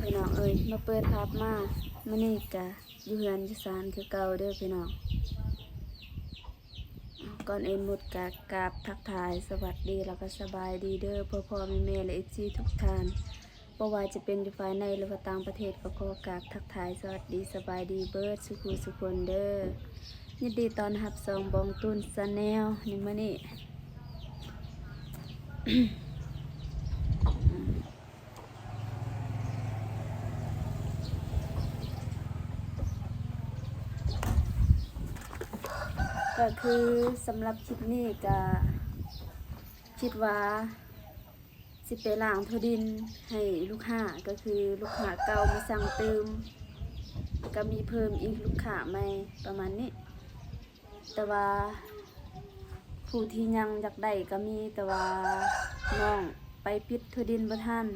ພີ່ນ້ອງເອີຍ ມາເປີດພາບມາ ມື້ນີ້ກະຢູ່ເຮືອນຢູ່ຊານຄືເກົ່າເດີພີ່ນ້ອງ. ກ່ອນອື່ນໝົດກະກາບທັກທາຍສະຫວັດດີ ແລ້ວກະສະບາຍດີເດີພໍ່ໆແມ່ໆ ແລະ ເອັຟຊີທຸກທ່ານ ບໍ່ວ່າຈະເປັນຢູ່ພາຍໃນ ຫຼືວ່າຕ່າງປະເທດ ກໍຂໍກາບທັກທາຍສະຫວັດດີສະບາຍດີເບິດສູ່ຜູ້ສູ່ຄົນເດີ. ຍິນດີຕ້ອນຮັບຊ່ອງບອງຕູນແຊນແນວໃນມື້ນີ້. ກໍຄືສຳລັບຄລິບນີ້ກໍຄິດວ່າຊິໄປລ້າງຖົ່ວດິນໃຫ້ລູກຄ້າ ກໍຄືລູກຄ້າເກົ່າມາສັ່ງຕື່ມ ກໍມີເພີ່ມອີກລູກຄ້າໃໝ່ປະມານນີ້. ແຕ່ວ່າຜູ້ທີ່ຍັງຢາກໄດ້ກໍມີ ແຕ່ວ່ານ້ອງໄປປິດຖົ່ວດິນບໍ່ທັນ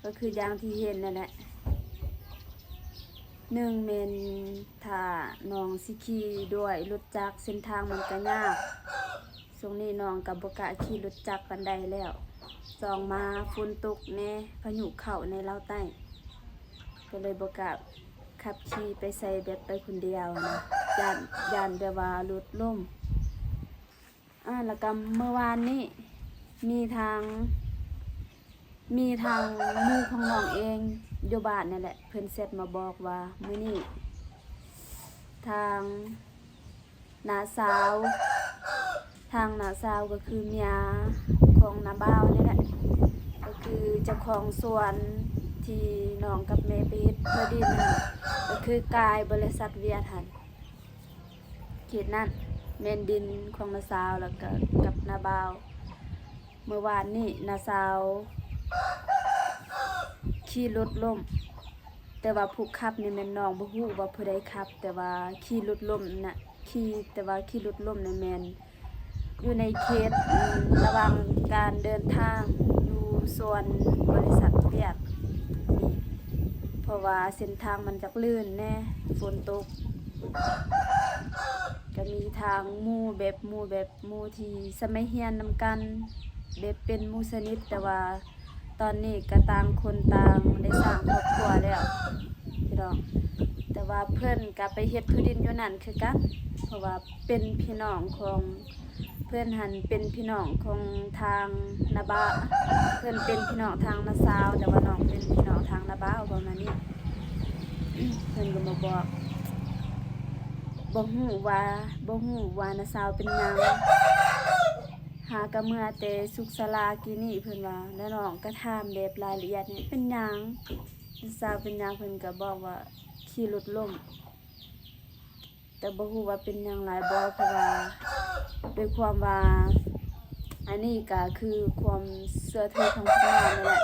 ກໍຄືຢ່າງທີ່ເຫັນນັ້ນແຫຼະ. ໜຶ່ງແມ່ນຖ້ານ້ອງຊິຂີ່ດ້ວຍລົດຈັກ ເສັ້ນທາງມັນກໍຍາກ ຊ່ວງນີ້ນ້ອງກໍບໍ່ກ້າຂີ່ລົດຈັກປານໃດແລ້ວ ສອງມາຝົນຕົກແດ່ ພາຍຸເຂົ້າໃນລາວໃຕ້ ກໍເລີຍບໍ່ກ້າຂັບຂີ່ໄປໃສ ແບບໄປຄົນດຽວນະ ຢ້ານ ຢ້ານແບບວ່າລົດລົ້ມ. ອາ ແລ້ວກໍມື້ວານນີ້ມີທາງ ມີທາງໝູ່ຂອງນ້ອງເອງຢູ່ບ້ານນັ້ນແຫຼະ ເພິ່ນແຊັດມາບອກວ່າມື້ນີ້ທາງ ນ້າສາວ ທາງນ້າສາວກໍຄືເມຍຂອງນ້າບ່າວນີ້ແຫຼະ ກໍຄືເຈົ້າຂອງສວນທີ່ນ້ອງກັບແມ່ໄປເຮັດເທື່ອດິນ ກໍຄືກາຍບໍລິສັດວຽດຫັ້ນ ເຂດນັ້ນແມ່ນດິນຂອງນ້າສາວ ແລ້ວກໍກັບນ້າບ່າວ. ເມື່ອວານນີ້ນ້າສາວຂີ່ລົດລົ້ມ ແຕ່ວ່າຜູ້ຂັບນີ້ແມ່ນນ້ອງບໍ່ຮູ້ວ່າຜູ້ໃດຂັບ ແຕ່ວ່າຂີ່ລົດລົ້ມນະ ຂີ່ ແຕ່ວ່າຂີ່ລົດລົ້ມນີ້ແມ່ນຢູ່ໃນເຂດ ອືມ ລະຫວ່າງການເດີນທາງຢູ່ສວນບໍລິສັດວຽດນີ້ ເພາະວ່າເສັ້ນທາງມັນຈັກລື່ນແດ່ ຝົນຕົກ ກໍມີທາງໝູ່ແບບ ໝູ່ແບບ ໝູ່ທີ່ສະໄໝຮຽນນຳກັນ ແບບເປັນໝູ່ສະໜິດ ແຕ່ວ່າ ຕອນນີ້ກໍຕ່າງຄົນຕ່າງໄດ້ສ້າງຄອບຄົວແລ້ວພີ່ນ້ອງ ແຕ່ວ່າເພິ່ນກໍໄປເຮັດຖົ່ວດິນຢູ່ນັ້ນຄືກັນ ເພາະວ່າເປັນພີ່ນ້ອງຂອງ ເພິ່ນຫັ້ນເປັນພີ່ນ້ອງຂອງທາງນ້າບ່າວ ເພິ່ນເປັນພີ່ນ້ອງທາງນ້າສາວ ແຕ່ວ່ານ້ອງເປັນພີ່ນ້ອງທາງນ້າບ່າວປະມານນີ້ ເພິ່ນກໍມາບອກ ບໍ່ຮູ້ວ່າ ບໍ່ຮູ້ວ່ານ້າສາວເປັນຫຍັງ ຫາກະເມືອແຕ່ສຸກສາລາກີ້ນີ້ ເພິ່ນວ່າ ແລ້ວນ້ອງກະຖາມແບບລາຍລະອຽດນີ້ ເປັນຫຍັງ? ສາວເປັນຫຍັງ? ເພິ່ນກະບອກວ່າຂີ່ລົດລົ້ມ ແຕ່ບໍ່ຮູ້ວ່າເປັນຫຍັງຫຼາຍບໍ່ ເພາະວ່າດ້ວຍຄວາມວ່າ ອັນນີ້ກະຄືຄວາມເຊື່ອຖືຂອງພວກນ້ອງນີ້ແຫຼະ.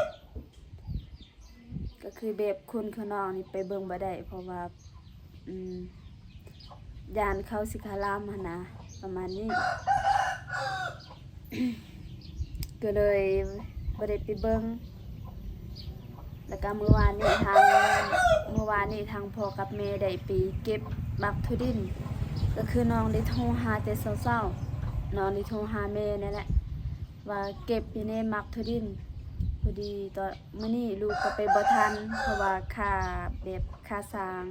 ກໍຄືແບບຄົນຂ້າງນອກນີ້ໄປເບິ່ງບໍ່ໄດ້ ເພາະວ່າ ອືມ ຢ້ານເຂົາຊິຄະລຳຫັ້ນນະ ປະມານນີ້ ກໍເລີຍບໍ່ໄດ້ໄປເບິ່ງ. ແລ້ວກໍມື້ວານນີ້ທາງ ມື້ວານນີ້ທາງພໍ່ກັບແມ່ໄດ້ໄປເກັບໝາກຖົ່ວດິນ ກໍຄືນ້ອງໄດ້ໂທຫາແຕ່ເຊົ້າໆ ນ້ອງໄດ້ໂທຫາແມ່ນັ້ນແຫຼະ ວ່າເກັບຢູ່ໃນໝາກຖົ່ວດິນ ພໍດີຕອນ ມື້ນີ້ລູກກໍໄປບໍ່ທັນ ເພາະວ່າຄ່າແບບຄ່າສ້າງ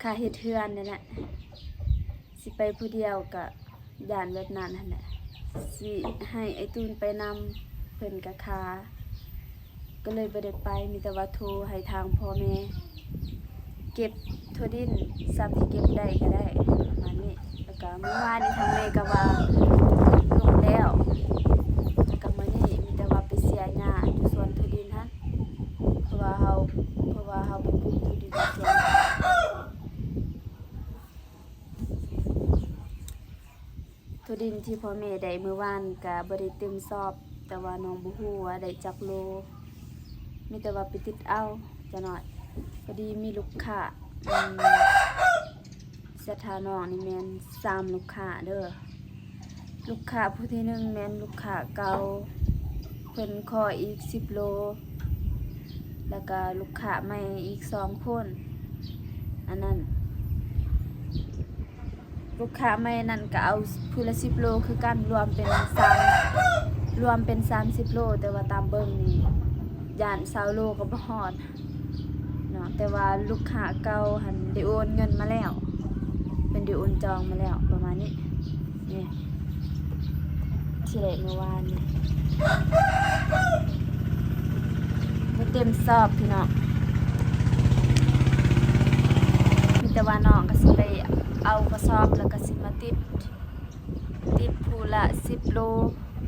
ຄ່າເຮັດເຮືອນນັ້ນແຫຼະ ຊິໄປຜູ້ດຽວກໍຢ້ານແບບນັ້ນຫັ້ນແຫຼະ ຊິໃຫ້ອ້າຍຕູນໄປນຳ ເພິ່ນກໍຄາ ກໍເລີຍບໍ່ໄດ້ໄປ ມີແຕ່ວ່າໂທໃຫ້ທາງພໍ່ແມ່ ເກັບຖົ່ວດິນສ່ຳທີ່ເກັບໄດ້ກໍໄດ້ ປະມານນີ້. ແລ້ວກະມື້ວານນີ້ທາງແມ່ກໍວ່າລົງແລ້ວ ແລ້ວກະມື້ນີ້ມີແຕ່ວ່າໄປເສຍຫຍ້າຢູ່ສວນຖົ່ວດິນຫັ້ນ ເພາະວ່າເຮົາ ເພາະວ່າເຮົາໄປປູກຖົ່ວດິນຢູ່ສວນ ຖົ່ວດິນທີ່ພໍ່ແມ່ໄດ້ມື້ວານກະບໍ່ໄດ້ເຕັມສອບ ແຕ່ວ່ານ້ອງບໍ່ຮູ້ວ່າໄດ້ຈັກໂລ ມີແຕ່ວ່າໄປຕິດເອົາຈັກໜ້ອຍ. ພໍດີມີລູກຄ້າ ອືມ ສັດທານ້ອງນີ້ແມ່ນສາມລູກຄ້າເດີ ລູກຄ້າຜູ້ທີໜຶ່ງແມ່ນລູກຄ້າເກົ່າ ເພິ່ນຂໍອີກສິບໂລ ແລ້ວກະລູກຄ້າໃໝ່ອີກສອງຄົນ ອັນນັ້ນ ລູກຄ້າໃໝ່ນັ້ນກໍເອົາຜູ້ລະສິບໂລຄືກັນ ລວມເປັນສາມ ລວມເປັນສາມສິບໂລ ແຕ່ວ່າຕາມເບິ່ງນີ້ ຢ້ານຊາວໂລກໍບໍ່ຮອດເນາະ ແຕ່ວ່າລູກຄ້າເກົ່າຫັ້ນໄດ້ໂອນເງິນມາແລ້ວ ເພິ່ນໄດ້ໂອນຈອງມາແລ້ວ ປະມານນີ້. ນີ້ ທີ່ໄດ້ມື້ວານນີ້ ບໍ່ເຕັມຊອບພີ່ນ້ອງ ມີແຕ່ວ່ານ້ອງກໍຊິໄປເອົາກະສອບ ແລ້ວກໍຊິມາຕິດ ຕິດຜູ້ລະສິບໂລ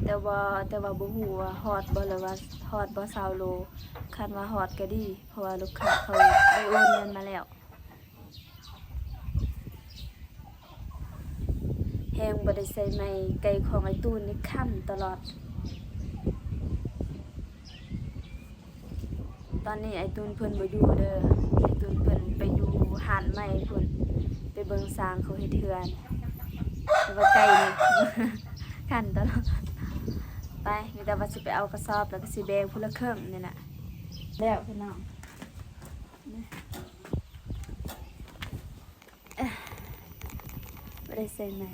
ແຕ່ວ່າ ແຕ່ວ່າບໍ່ຮູ້ວ່າຮອດບໍ່ ຫຼືວ່າຮອດບໍ່ຊາວໂລ. ຄັນວ່າຮອດກໍດີ ເພາະວ່າລູກຄ້າເຂົາໄດ້ໂອນເງິນມາແລ້ວ. ແຮງບໍ່ໄດ້ໃສ່ໄມ້ ໄກ່ຂອງອ້າຍຕູນນີ້ຄັນຕະຫຼອດ. ຕອນນີ້ອ້າຍຕູນເພິ່ນບໍ່ຢູ່ເດີ ອ້າຍຕູນເພິ່ນໄປຢູ່ຮ້ານໃໝ່ພຸ້ນ ໄປເບິ່ງຊ່າງເຂົາເຮັດເຮືອນ. ແຕ່ວ່າໄກ່ນີ້ຄັນຕະຫຼອດ. ໄປ ມີແຕ່ວ່າຊິໄປເອົາກະສອບ ແລ້ວກໍຊິແບ່ງຜູ້ລະເຄິ່ງນີ້ນະ. ແລ້ວພີ່ນ້ອງ ບໍ່ໄດ້ໃສ່ໄມ້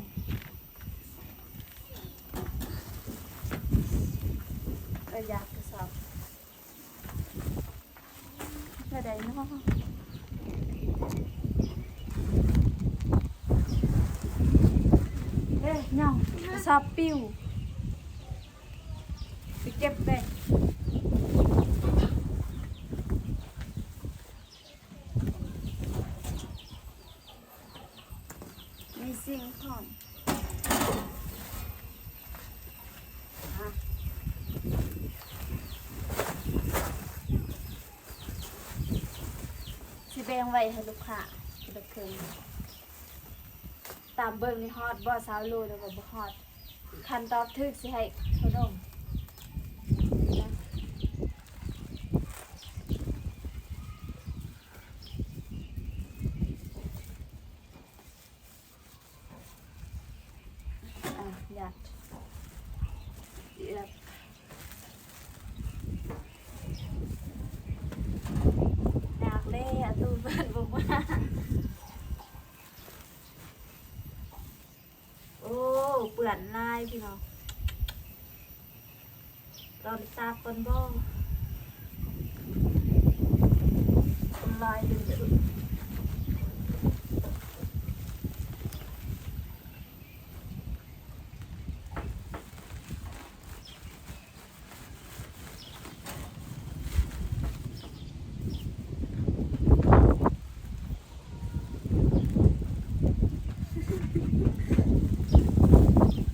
ກໍຢາກກະສອບ ແນວໃດເນາະ ເດ້ ຍັງກະສອບປິວ ໄປເກັບເດ້. ມີສິ່ງຂອງ ອາ ຊິແບ່ງໄວ້ໃຫ້ລູກຄ້າຄົນລະເຄິ່ງ. ຕາມເບິ່ງນີ້ຮອດບໍ່ ຊາວໂລ ຫຼືວ່າບໍ່ຮອດ. ຄັນຕອບຖືກຊິໃຫ້ຂະໜົມ. ອ່ະ ຢາດ ຢາກ ຢາກເລີຍ ຕູ້ເພິ່ນບໍ່ມາ. ໂອ້ ເປື້ອນຫຼາຍພີ່ນ້ອງ. ຕອນຕາກກ່ອນບໍ່ ຫຼາຍເລີຍ.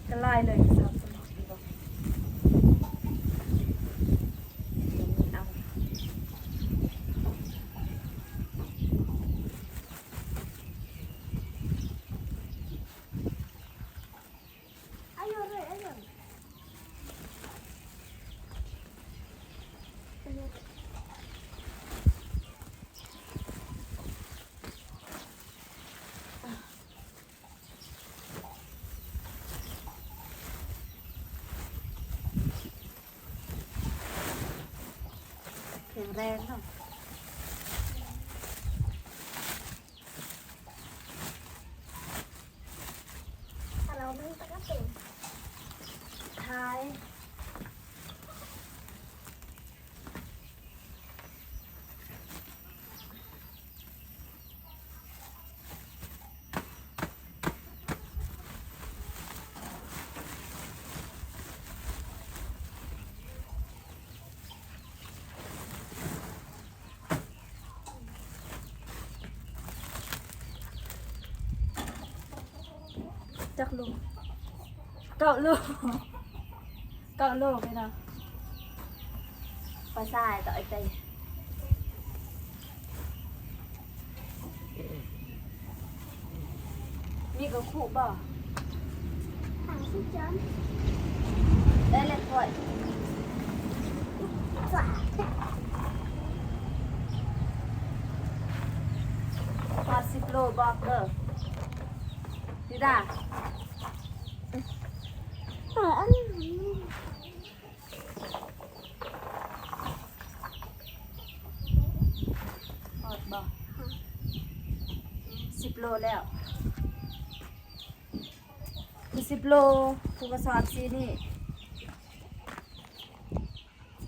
ກໍຫຼາຍເລີຍ ສາມຄົນ ແຂງແຮງເນາະ. ຈັກໂລ? ເກົ້າໂລ ເກົ້າໂລໄປເນາະ. ປາຊາຍຕໍ່ໄອ້ໄຕ ມີກະຄຸບໍ່? ສາມສິບຈານ ໄດ້ແລ້ວຂ້ອຍ. ຮອດສິບໂລບອກເດີ ລິດາ. ຮອດບໍ່? ສິບໂລແລ້ວ ຜູ້ສິບໂລ ຜູ້ກະສອບສີນີ້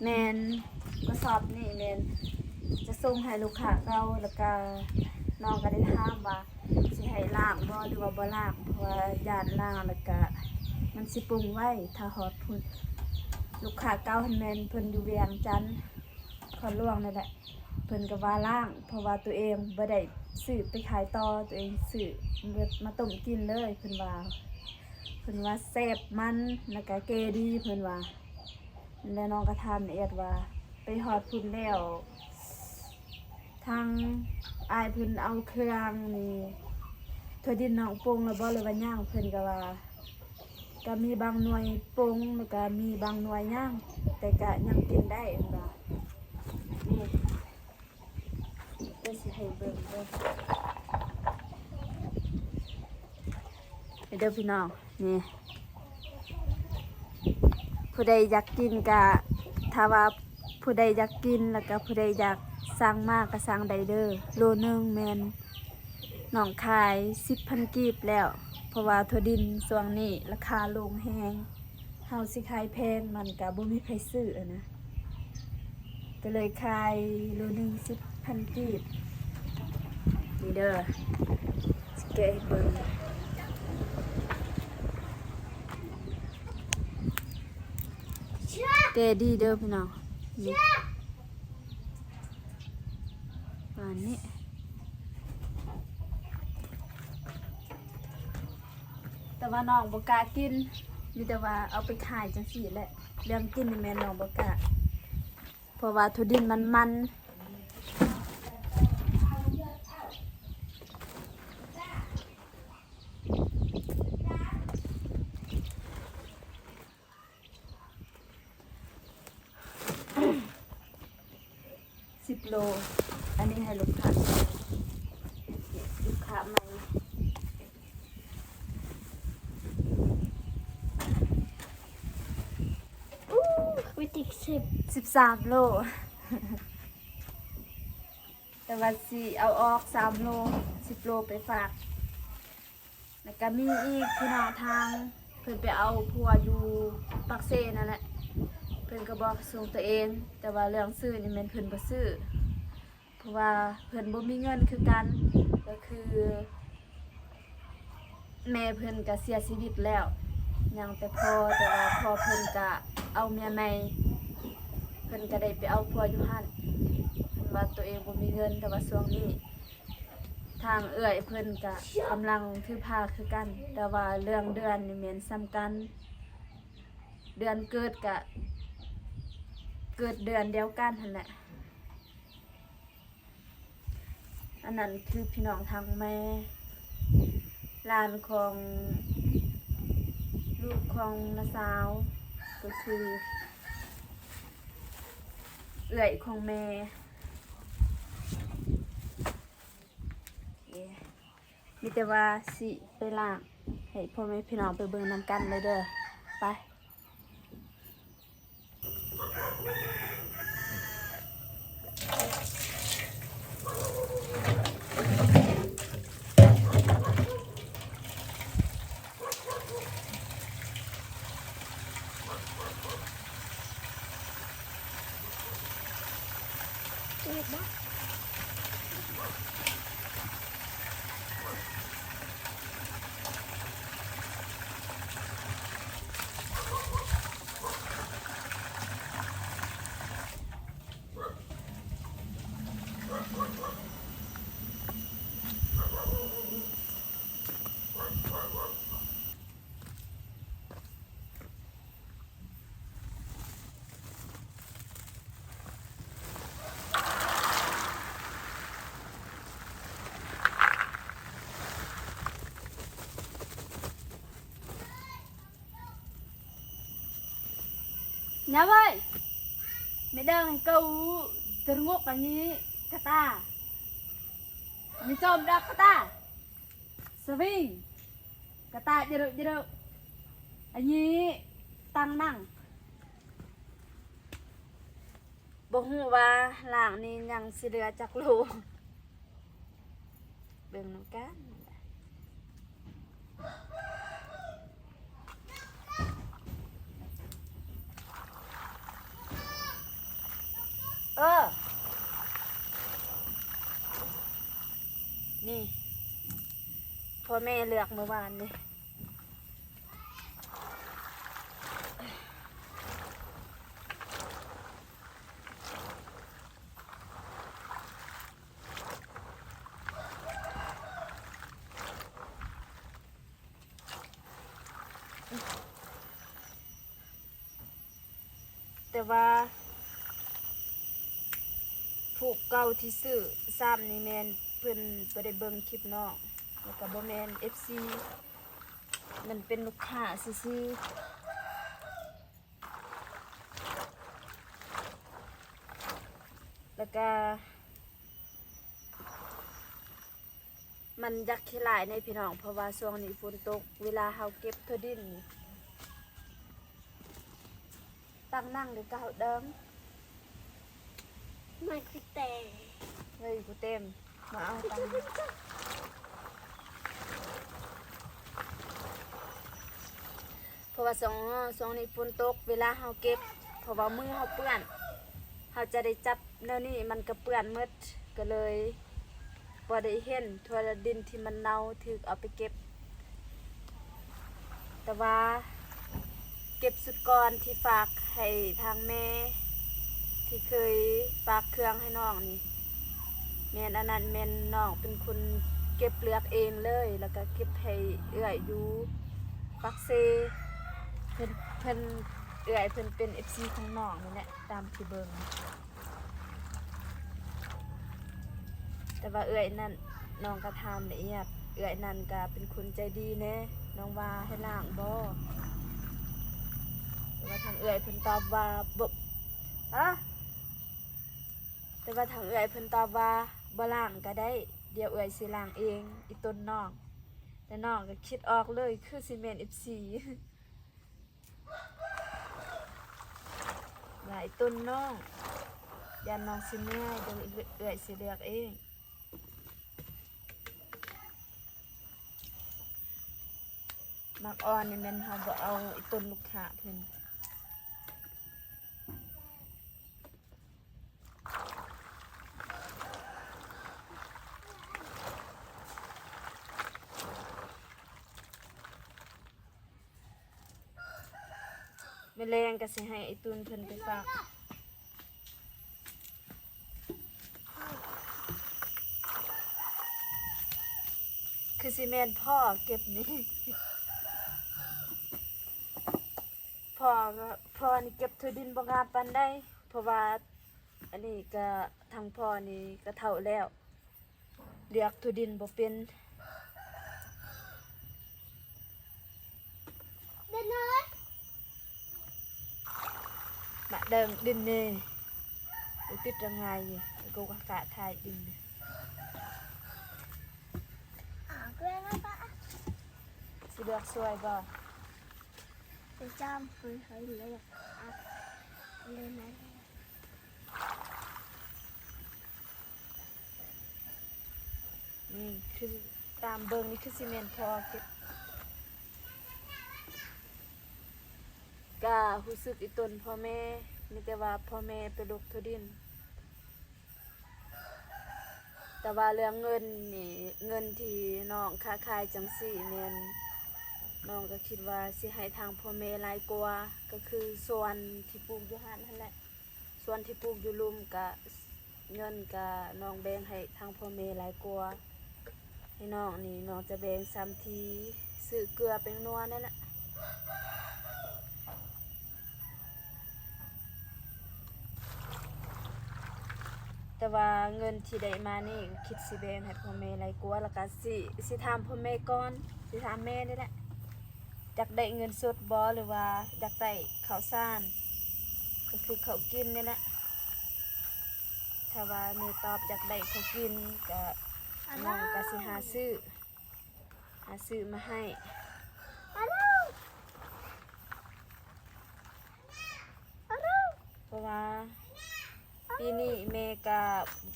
ແມ່ນ ກະສ ສອບນີ້ແມ່ນຈະສົ່ງໃຫ້ລູກຄ້າເກົ່າ ແລ້ວກະນ້ອງກະໄດ້ຖາມວ່າຊິໃຫ້ລ້າງບໍ່ ຫຼືວ່າບໍ່ລ້າງ ເພາະວ່າຢ້ານລ້າງແລ້ວກະມັນຊິປຸງໄວ ຖ້າຮອດພຸ້ນ. ລູກຄ້າເກົ່າຫັ້ນແມ່ນເພິ່ນຢູ່ວຽງຈັນ ນະຄອນຫຼວງນີ້ແຫຼະ ເພິ່ນກະວ່າລ້າງ ເພາະວ່າໂຕເອງບໍ່ໄດ້ຊື້ໄປຂາຍຕໍ່ ໂຕເອງຊື້ມາຕົ້ມກິນເລີຍ ເພິ່ນວ່າ ເພິ່ນວ່າແຊບ ມັນ ແລ້ວກະແກ່ດີ ເພິ່ນວ່າ. ແລ້ວນ້ອງກະຖາມແອດວ່າ ໄປຮອດພຸ້ນແລ້ວ ທາງອ້າຍເພິ່ນເອົາເຄື່ອງນີ້ ຖົ່ວດິນນ້ອງປົງແລ້ວບໍ່ ຫຼືວ່າຍັງ? ເພິ່ນກະວ່າ ກະມີບາງໜ່ວຍປົງ ແລ້ວກະມີບາງໜ່ວຍຍັງ ແຕ່ກະຍັງກິນໄດ້ ເພິ່ນວ່າ. ນີ້ ດຽວຊິໃຫ້ເບິ່ງເດີ ເດີພີ່ນ້ອງ ນີ້ ຜູ້ໃດຢາກກິນກະ ຖ້າວ່າຜູ້ໃດຢາກກິນ ແລ້ວກະຜູ້ໃດຢາກສັ່ງມາກະສັ່ງໄດ້ເດີ. ໂລໜຶ່ງແມ່ນນ້ອງຂາຍສິບພັນກີບແລ້ວ ເພາະວ່າຖົ່ວດິນຊ່ວງນີ້ລາຄາລົງແຮງ. ເຮົາຊິຂາຍແພງມັນກະບໍ່ມີໃຜຊື້ຫັ້ນນະ ກະເລີຍຂາຍໂລໜຶ່ງສິບພັນກີບ. ນີ້ເດີ ຊິແກະໃຫ້ເບິ່ງ ແກ່ດີເດີພີ່ນ້ອງ ນີ້ ປະມານນີ້. ແຕ່ວ່ານ້ອງບໍ່ກ້າກິນ ມີແຕ່ວ່າເອົາໄປຂາຍຈັ່ງຊີ້ແຫຼະ. ເລື່ອງກິນນີ້ແມ່ນນ້ອງບໍ່ກ້າ ເພາະວ່າຖົ່ວດິນມັນມັນ. ສິບໂລ ອັນນີ້ໃຫ້ລູກຄ້າ ລູກຄ້າໃໝ່. ອູ້ ວິທີສິບ ສິບສາມໂລ ແຕ່ວ່າຊິເອົາອອກສາມໂລ ສິບໂລໄປຝາກ. ແລ້ວກະມີອີກພີ່ນ້ອງທາງ ເພິ່ນໄປເອົາຜົວຢູ່ປາກເຊນັ້ນແຫຼະ ເພິ່ນກະບອກສົ່ງໂຕເອງ ແຕ່ວ່າເລື່ອງຊື້ນີ້ແມ່ນເພິ່ນບໍ່ຊື້ ເພາະວ່າເພິ່ນບໍ່ມີເງິນຄືກັນ ກະຄືແມ່ເພິ່ນກະເສຍຊີວິດແລ້ວ ຍັງແຕ່ພໍ່ ແຕ່ວ່າພໍ່ເພິ່ນກະເອົາເມຍໃໝ່ ເພິ່ນກະໄດ້ໄປເອົາຜົວຢູ່ຫັ້ນ ເພິ່ນວ່າໂຕເອງບໍ່ມີເງິນ ແຕ່ວ່າຊ່ວງນີ້ ທາງເອື້ອຍເພິ່ນກະກຳລັງຖືພາຄືກັນ ແຕ່ວ່າເລື່ອງເດືອນນີ້ແມ່ນສຳຄັນ ເດືອນເກີດກະເກີດເດືອນດຽວກັນຫັ້ນແຫຼະ. ອັນນັ້ນຄືພີ່ນ້ອງທາງແມ່ ຫຼານຂອງລູກຂອງນ້າສາວ ກະຄືເອື້ອຍຂອງແມ່. ມີແຕ່ວ່າຊິໄປລ້າງໃຫ້ພໍ່ແມ່ພີ່ນ້ອງໄປເບິ່ງນຳກັນເລີຍເດີ ໄປ. ຍາເວີຍ ແມ່ເດີງໃຫ້ເກົາຈະງົກອັນນີ້ກະຕາ ມີຈອມດອກກະຕາ ສະວິງ ກະຕາຈະເຣະຈະເຣະ ອັນນີ້ຕັງນັງ ບໍ່ຮູ້ວ່າລ້າງນີ້ຍັງຊິເຫຼືອຈັກໂລ ເບິ່ງນຳກັນ. ເອີ ນີ້ ພໍ່ແມ່ເລືອກມື້ວານນີ້. ແຕ່ວ່າຜູ້ເກົ່າທີ່ຊື້ຊ້ຳນີ້ແມ່ນເພິ່ນບໍ່ໄດ້ເບິ່ງຄລິບນ້ອງ ແລ້ວກໍບໍ່ແມ່ນເອັຟຊີ ມັນເປັນລູກຄ້າຊື່ໆ ແລ້ວກໍ ມັນຢາກຂີ້ຫຼາຍແດ່ພີ່ນ້ອງ ເພາະວ່າຊ່ວງນີ້ຝົນຕົກ ເວລາເຮົາເກັບຖົ່ວດິນນີ້ ຕັ້ງນັ່ງເດີເກົ່າເດີ ມັນຄືແຕ່ ເຮີ້ຍ ກູເຕັມ ມາເອົາຕັງ ເພາະວ່າຊ່ວງ ຊ່ວງນີ້ຝົນຕົກ ເວລາເຮົາເກັບ ເພາະວ່າມືເຮົາເປື້ອນ ເຮົາຈະໄດ້ຈັບແນວນີ້ ມັນກໍເປື້ອນໝົດ ກໍເລີຍບໍ່ໄດ້ເຫັນຖົ່ວດິນທີ່ມັນເນົ່າ ຖືກເອົາໄປເກັບ. ແຕ່ວ່າເກັບຊຸດກ່ອນທີ່ຝາກໃຫ້ທາງແມ່ ທີ່ເຄີຍຝາກເຄື່ອງໃຫ້ນ້ອງນີ້ ແມ່ນ ອັນນັ້ນແມ່ນນ້ອງເປັນຄົນເກັບເລືອກເອງເລີຍ ແລ້ວກໍເກັບໃຫ້ເອື້ອຍຢູ່ປາກເຊ ເພິ່ນ ເພິ່ນ ເອື້ອຍເພິ່ນເປັນເອັຟຊີຂອງນ້ອງນີ້ແຫຼະ ຕາມທີ່ເບິ່ງ. ແຕ່ວ່າເອື້ອຍນັ້ນ ນ້ອງກໍຖາມລະອຽດ ເອື້ອຍນັ້ນກໍເປັນຄົນໃຈດີແດ່ ນ້ອງວ່າໃຫ້ລ້າງບໍ່? ແຕ່ວ່າທາງເອື້ອຍເພິ່ນຕອບວ່າ ບໍ່ ອະ ແຕ່ວ່າທາງເອື້ອຍເພິ່ນຕອບວ່າ ບໍ່ລ້າງກໍໄດ້ ດຽວເອື້ອຍຊິລ້າງເອງ ອີ່ຕົນນ້ອງ. ແຕ່ນ້ອງກໍຄິດອອກເລີຍ ຄືຊິແມ່ນເອັຟຊີ ວ່າອີ່ຕົນນ້ອງ ຢ້ານນ້ອງຊິເມື່ອຍ ດຽວເອື້ອຍຊິເລືອກເອງ. ໝາກອ່ອນນີ້ແມ່ນເຮົາບໍ່ເອົາ ອີ່ຕົນລູກຄ້າເພິ່ນ. ມື້ແລງກໍຊິໃຫ້ໄອ້ຕຸ່ນເພິ່ນໄປຝາກ ຄືຊິແມ່ນພໍ່ເກັບນີ້ ພໍ່ກໍ ພໍ່ນີ້ເກັບຖົ່ວດິນບໍ່ງາມປານໃດ ເພາະວ່າອັນນີ້ກໍທາງພໍ່ນີ້ກໍເຖົ້າແລ້ວ ເລືອກຖົ່ວດິນບໍ່ເປັນ ມາເດີງດິນນີ້ ອຸຕິດລະງາຍ ກູກະກະຖ່າຍດິນ ຊິເລືອກຊ່ວຍບໍ່? ໄປຈ້ຳເພິ່ນໃຫ້ເລີຍ ອ່ະ ເລີຍນະ ນີ້ຄືຕາມເບິ່ງນີ້ຄືຊິແມ່ນພໍ່ເກັບ ກະຮູ້ສຶກອີ່ຕົນພໍ່ແມ່ ມີແຕ່ວ່າພໍ່ແມ່ໄປລົກຖົ່ວດິນ. ແຕ່ວ່າເລື່ອງເງິນນີ້ ເງິນທີ່ນ້ອງຄ້າຂາຍຈັ່ງຊີ້ແມ່ນ ນ້ອງກໍຄິດວ່າຊິໃຫ້ທາງພໍ່ແມ່ຫຼາຍກວ່າ ກໍຄືສ່ວນທີ່ປູກຢູ່ຫັ້ນຫັ້ນແຫຼະ ສ່ວນທີ່ປູກຢູ່ລຸ່ມກະ ເງິນກະນ້ອງແບ່ງໃຫ້ທາງພໍ່ແມ່ຫຼາຍກວ່າ ໃຫ້ນ້ອງນີ້ ນ້ອງຈະແບ່ງສ່ຳທີ່ຊື້ເກືອແປ້ງນົວນັ້ນແຫຼະ. ແຕ່ວ່າເງິນທີ່ໄດ້ມານີ້ ຄິດຊິແບ່ງໃຫ້ພໍ່ແມ່ຫຼາຍກວ່າ ແລ້ວກະຊິ ຊິຖາມພໍ່ແມ່ກ່ອນ ຊິຖາມແມ່ນີ້ແຫຼະ ຢາກໄດ້ເງິນສົດບໍ່ ຫຼືວ່າຢາກໄດ້ເຂົ້າສານ ກໍຄືເຂົ້າກິນນີ້ແຫຼະ. ຖ້າວ່າແມ່ຕອບຢາກໄດ້ເຂົ້າກິນ ກໍ ນ້ອງກໍຊິຫາຊື້ ຫາຊື້ມາໃຫ້ ເພາະວ່າປີນີ້ແມ່ກໍ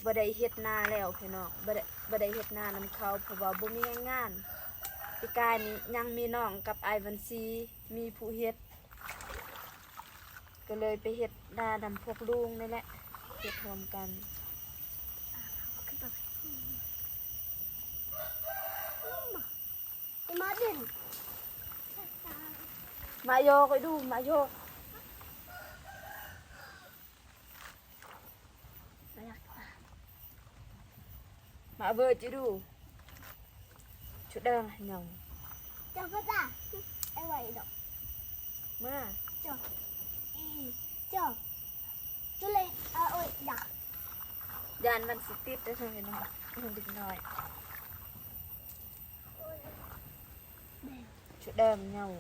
ບໍ່ໄດ້ເຮັດນາແລ້ວພີ່ນ້ອງ ບໍ່ໄດ້ ບໍ່ໄດ້ເຮັດນານຳເຂົາ ເພາະວ່າບໍ່ມີແຮງງານ. ປີກາຍນີ້ຍັງມີນ້ອງກັບອ້າຍວັນຊີ ມີຜູ້ເຮັດ ກໍເລີຍໄປເຮັດນານຳພວກລຸງນີ້ແຫຼະ ເຮັດຮ່ວມກັນ. ມາດິນ ມາໂຍກໄປດູ ມາໂຍກ. ມາເບີດຢູ່ດູ ຊຸດແດງເຫຍົາ ເຈົ້າກໍຕາ ໄອ້ໄວດອກ ມາ ເຈົ້າ ອີ ເຈົ້າ ຈຸເລ ອາ ໂອ້ຍ ດາ ຢ້ານມັນຊິຕິດເດີເດັກນ້ອຍ. ຊຸດແດງເຫຍົາ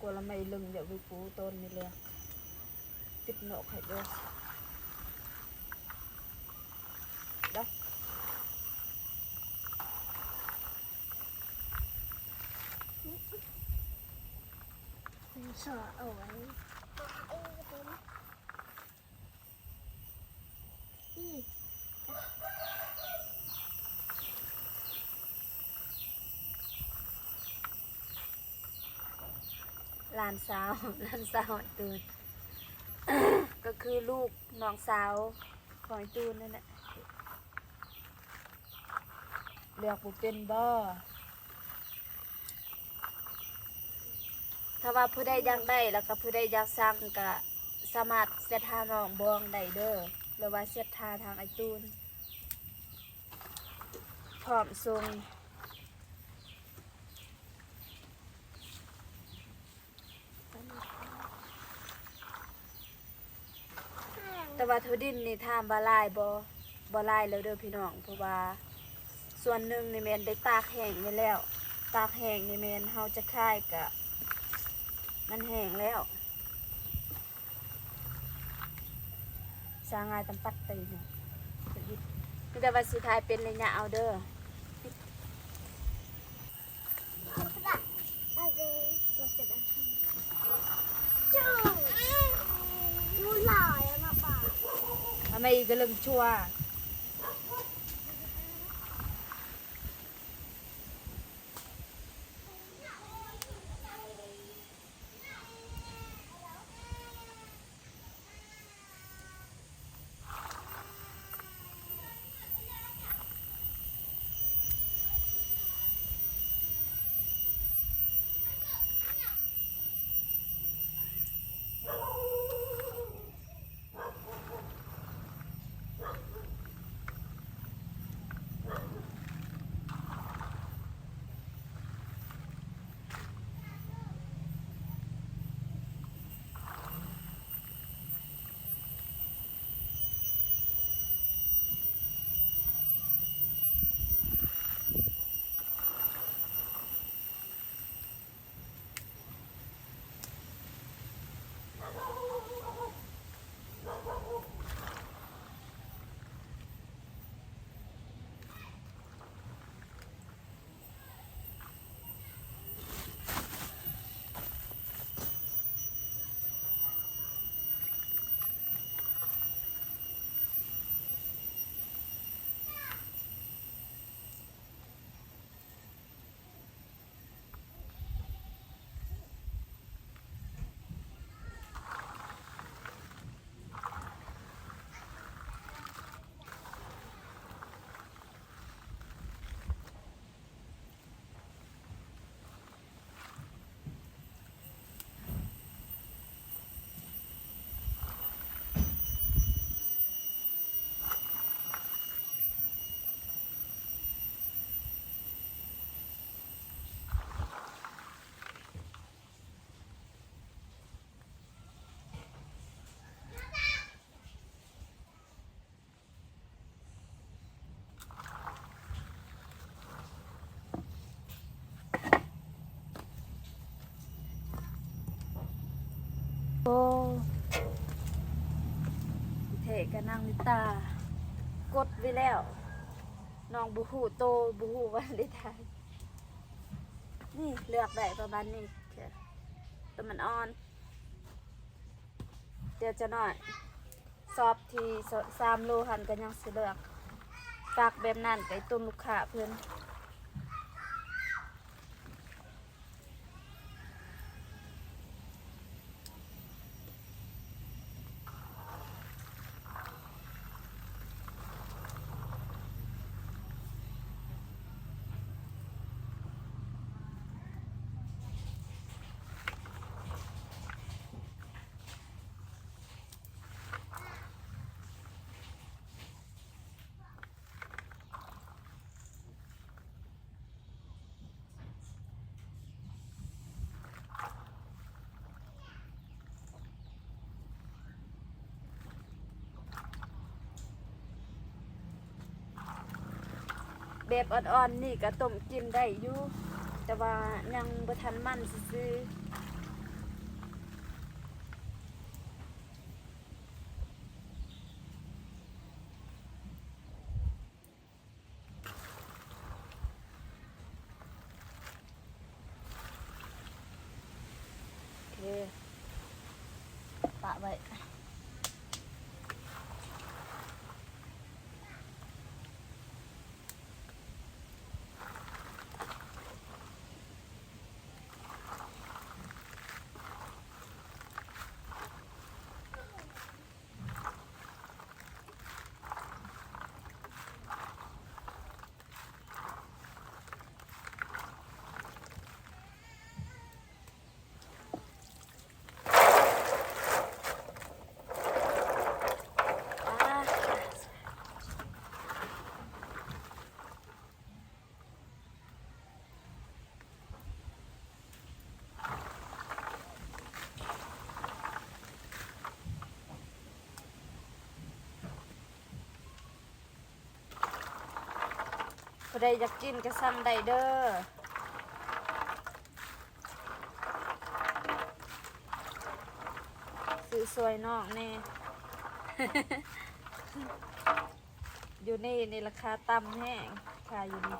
ກົວລະໄມລຶງຢາກໄປປູຕົນນີ້ແຫຼະ ຕິດເນາະໄຂ່ເດີດ ສອເອົາໄວ້. ຫຼານສາວ ຫຼານສາວອ້າຍຕູນ ກໍຄືລູກນ້ອງສາວຂອງອ້າຍຕູນນັ້ນແຫຼະ. ເລືອກບໍ່ເປັນບໍ? ຖ້າວ່າຜູ້ໃດຢາກໄດ້ ແລ້ວກໍຜູ້ໃດຢາກສັ່ງ ກໍສາມາດແຊັດຫານ້ອງບອງໄດ້ເດີ ຫຼືວ່າແຊັດຫາທາງອ້າຍຕູນ ພ້ອມສົ່ງ. ແຕ່ວ່າຖົ່ວດິນນີ້ຖາມວ່າຫຼາຍບໍ່? ບໍ່ຫຼາຍແລ້ວເດີພີ່ນ້ອງ ເພາະວ່າສ່ວນໜຶ່ງນີ້ແມ່ນໄດ້ຕາກແຫ້ງໄວ້ແລ້ວ ຕາກແຫ້ງນີ້ແມ່ນເຮົາຈະຂາຍກະມັນແຫ້ງແລ້ວ. ສາງ່າຍຕຳປັດໄປເນາະ ມີແຕ່ວ່າຊິຖ່າຍເປັນໄລຍະເອົາເດີ. ອາ ແມ່ອີກກະເລິ່ງຊົ່ວ. ໂອ້ ເທກະນາງລິຕາກົດໄວ້ແລ້ວ ນ້ອງບໍ່ຮູ້ໂຕ ບໍ່ຮູ້ວ່າໄດ້ຖ່າຍ. ນີ້ເລືອກໄດ້ປະມານນີ້ ໂຕມັນອ່ອນ ດຽວຈະໜ້ອຍ ຊອບທີ່ສາມໂລຫັ້ນກະຍັງຊິເລືອກ ປັກແບບນັ້ນໄປຕົ້ນລູກຄ້າເພິ່ນ. ໂ ແບບອ່ອນໆນີ້ກໍຕົ້ມກິນໄດ້ຢູ່ ແຕ່ວ່າຍັງບໍ່ທັນມັນຊື່ໆ. ໂອເຄ ປະໄວ້. ຜູ້ໃດຢາກກິນກໍສັ່ງໄດ້ເດີ້ ຊື້ຊ່ວຍນ້ອງແດ່. ຢູ່ນີ້ນີ້ລາຄາຕ່ຳແຮງ ຂາຍຢູ່ນີ້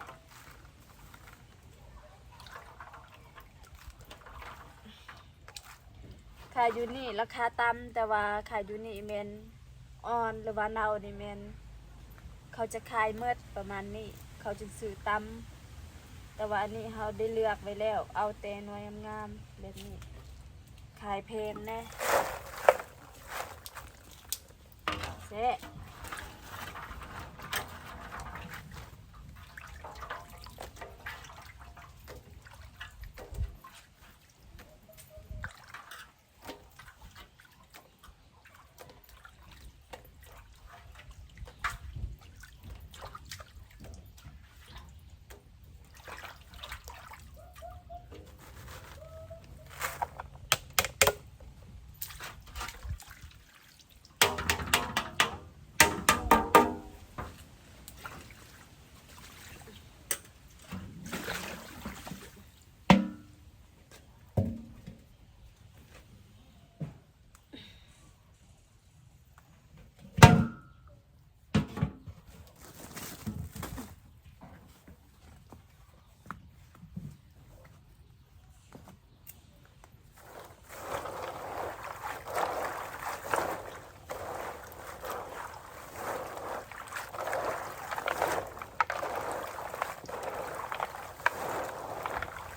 ຂາຍຢູ່ນີ້ລາຄາຕ່ຳ ແຕ່ວ່າຂາຍຢູ່ນີ້ແມ່ນອ່ອນ ຫຼືວ່າເນົ່ານີ້ແມ່ນເຂົາຈະຂາຍໝົດປະມານນີ້ ເຂົາຈຶ່ງຊື້ຕ່ຳ. ແຕ່ວ່າອັນນີ້ເຮົາໄດ້ເລືອກໄວ້ແລ້ວ ເອົາແຕ່ໜ່ວຍງາມໆແບບນີ້ ຂາຍແພງແດ່ ແຊະ.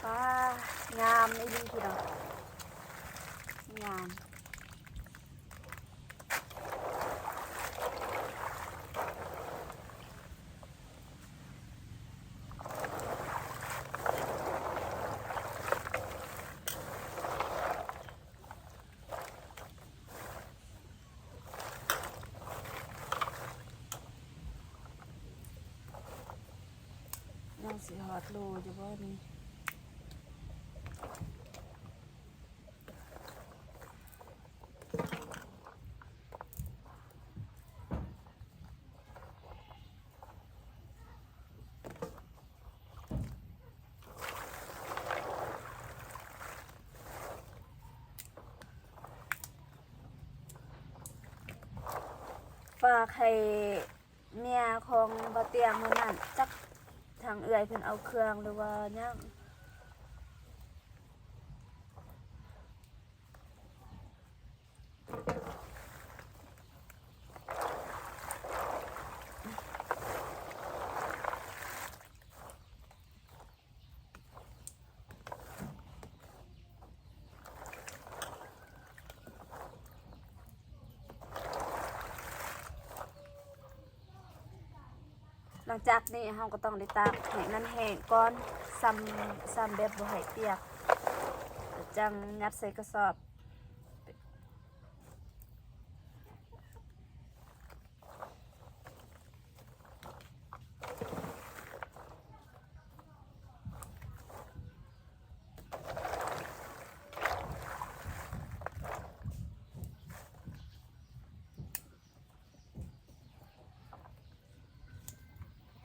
ປ້າ ງາມອີ່ຫຼີພີ່ນ້ອງ ງາມ. ຍັງຊິຮອດໂລຢູ່ບໍ່ນີ້? ຝາກໃຫ້ເມຍຂອງບ່າວຕຽງມື້ນັ້ນ ຈັກທາງເອື້ອຍເພິ່ນເອົາເຄື່ອງ ຫຼືວ່າຫຍັງ. ຫຼັງຈາກນີ້ເຮົາກໍຕ້ອງໄດ້ຕາກໃຫ້ມັນແຫ້ງກ່ອນ ຊຳ ຊຳແບບບໍ່ໃຫ້ປຽກ ແລ້ວຈັ່ງຍັດໃສ່ກະສອບ.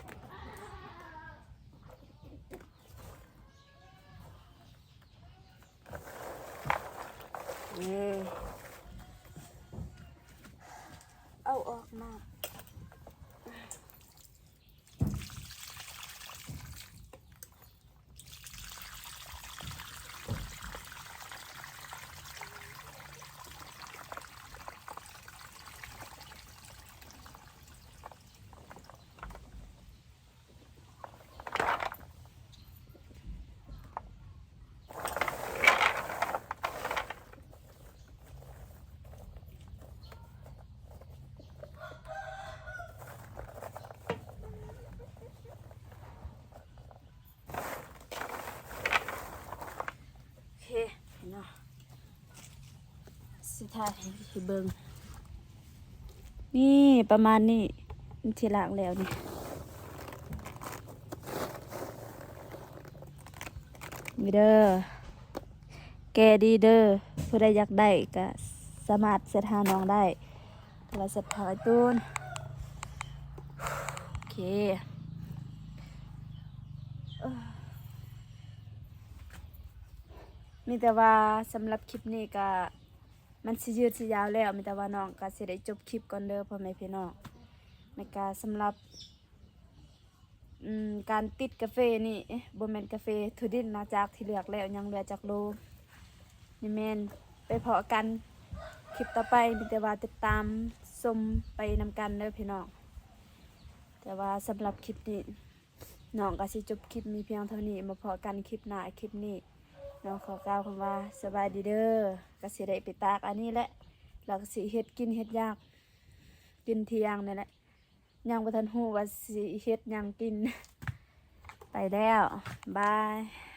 ຫຼັ ເອີ ເອົາອອກມາ. ໂອເຄເນາະ ຊິຖ່າຍໃຫ້ເບິ່ງ ນີ້ປະມານນີ້ ທີ່ລ້າງແລ້ວນີ້ ນີ້ເດີ ແກ່ດີເດີ ຜູ້ໃດຢາກໄດ້ກະສາມາດແຊັດຫານ້ອງໄດ້ ໂທລະສັບຂອງອ້າຍຕູນ ໂອເຄ ມີແຕ່ວ່າສຳລັບຄລິບນີ້ກະ ມັນຊິຍືດຊິຍາວແລ້ວ ມີແຕ່ວ່ານ້ອງກະຊິໄດ້ຈົບຄລິບກ່ອນເດີພໍ່ແມ່ພີ່ນ້ອງ ແລ້ວກະສຳລັບ ອືມ ການຕິດກາເຟນີ້ ເອະ ບໍ່ແມ່ນກາເຟ ຖົ່ວດິນນະ ຈາກທີ່ເລືອກແລ້ວຍັງເຫຼືອຈັກໂລ ນີ້ແມ່ນໄປພໍ້ກັນຄລິບຕໍ່ໄປ ມີແຕ່ວ່າຕິດຕາມຊົມໄປນຳກັນເດີພີ່ນ້ອງ ແຕ່ວ່າສຳລັບຄລິບນີ້ ນ້ອງກະຊິຈົບຄລິບມີພຽງເທົ່ານີ້ ມາພໍ້ກັນຄລິບໜ້າ ຄລິບນີ້ນ້ອງຂໍກ່າວຄຳວ່າສະບາຍດີເດີ ກະຊິໄດ້ໄປຕາກອັນນີ້ແຫຼະ ແລ້ວກະຊິເຮັດກິນເຮັດຢາກ ກິນທ່ຽງນີ້ແຫຼະ ຍັງບໍ່ທັນຮູ້ວ່າຊິເຮັດຫຍັງກິນ ໄປແລ້ວ ບາຍ.